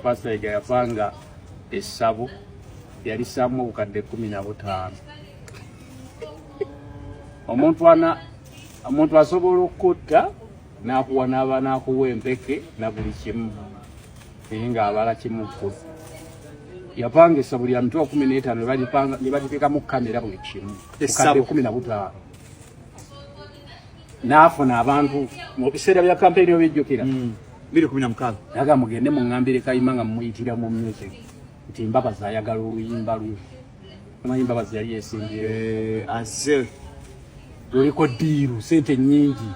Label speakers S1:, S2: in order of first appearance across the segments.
S1: Pasita Yiga yapanga essabo, yalisaamu obukadde 15. Omuntu ana omuntu asobola okukutta n'akuwa n'aba n'akuwa empeke na buli kimu, naye ng'abala kimu kkulu. Yapanga essabo lya mitwalo 15, ne baliteekamu kamera, buli kimu, bukadde
S2: Essabo.
S1: 15, n'afuna abantu mu biseera bya kampeyini, obijjukira?
S2: 2016.
S1: Naga mugende muŋŋambire Kayima nga mumuyitira mu music nti Mbabazi ayagala oluyimba lwe. Omanyi Mbabazi yali yesimbyewo.
S2: Azze.
S1: Luliko deal, sente nnyingi.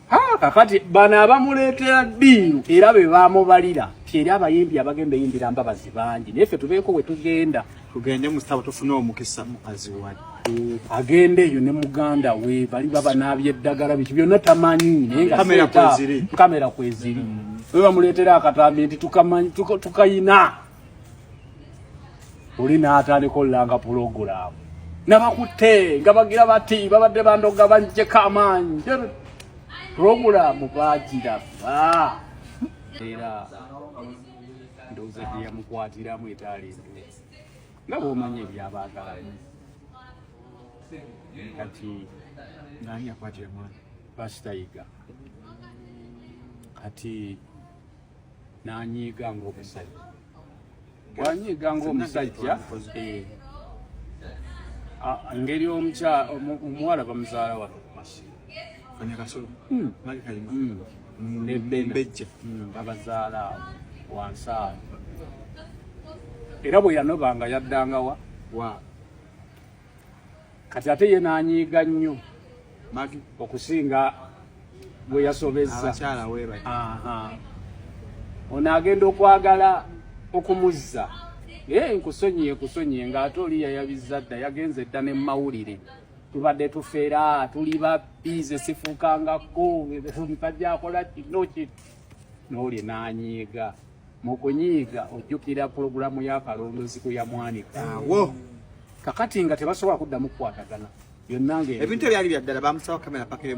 S1: Ha, kakati bano abamuleetera deal era be bamubalira ti eri abayimbi abagenda eyimbira Mbabazi bangi, naye ffe tubeeko we tugenda.
S2: Tugende mu ssabo tufune omukisa, mukazi wali.
S1: Agenda eyo ne muganda we, bali babanaabya eddagala, biki byonna tamanyi, naye nga
S2: Kamera kweziri.
S1: Kamera kweziri. We bamuleetera akatambi nti tukamanyi, tukayina oli n'atandika olulanga pulogulaamu, nabakutte nga bagira bati babadde bandoga banjeko amaanyi. Pulogulaamu bagiraba, era ndowooza gye yamukwatiramu etaali entuufu, nga bw'omanyi ebyabaagalamu kati.
S2: Nani yakwatira mwana?
S1: Pasita Yiga. Kati n'anyiiga ng'omusajja, bw'anyiiga ng'omusajja, engeri omuwala bamuzaala wano Masiro.
S2: Fanya kasolo. Magi Kayima.
S1: Ne Bena.
S2: Mbejja.
S1: Babazaala awo wansi awo, era bwe yanobanga yaddangawa.
S2: Wa?
S1: Kati ate ye n'anyiiga nnyo
S2: Magi.
S1: okusinga bwe yasobezza.
S2: Abakyala weebali.
S1: Aha. Ono agenda okwagala okumuzza, naye nkusonyiye, nkusonyiye, ng'ate oli yayabizza dda, yagenze dda ne mawulire, tubadde tufeera, tuli babbi, ze sifuukangako omusajja akola kino kino, n'oli n'anyiiga. Mu kunyiiga, ojjukira pulogulaamu y'akalondozi kwe yamwanika?
S2: Awo.
S1: Kakati nga tebasobola kuddamu kukwatagana byonna nga
S2: Ebintu ebyali bya ddala, bamusawo kamera pakiremu.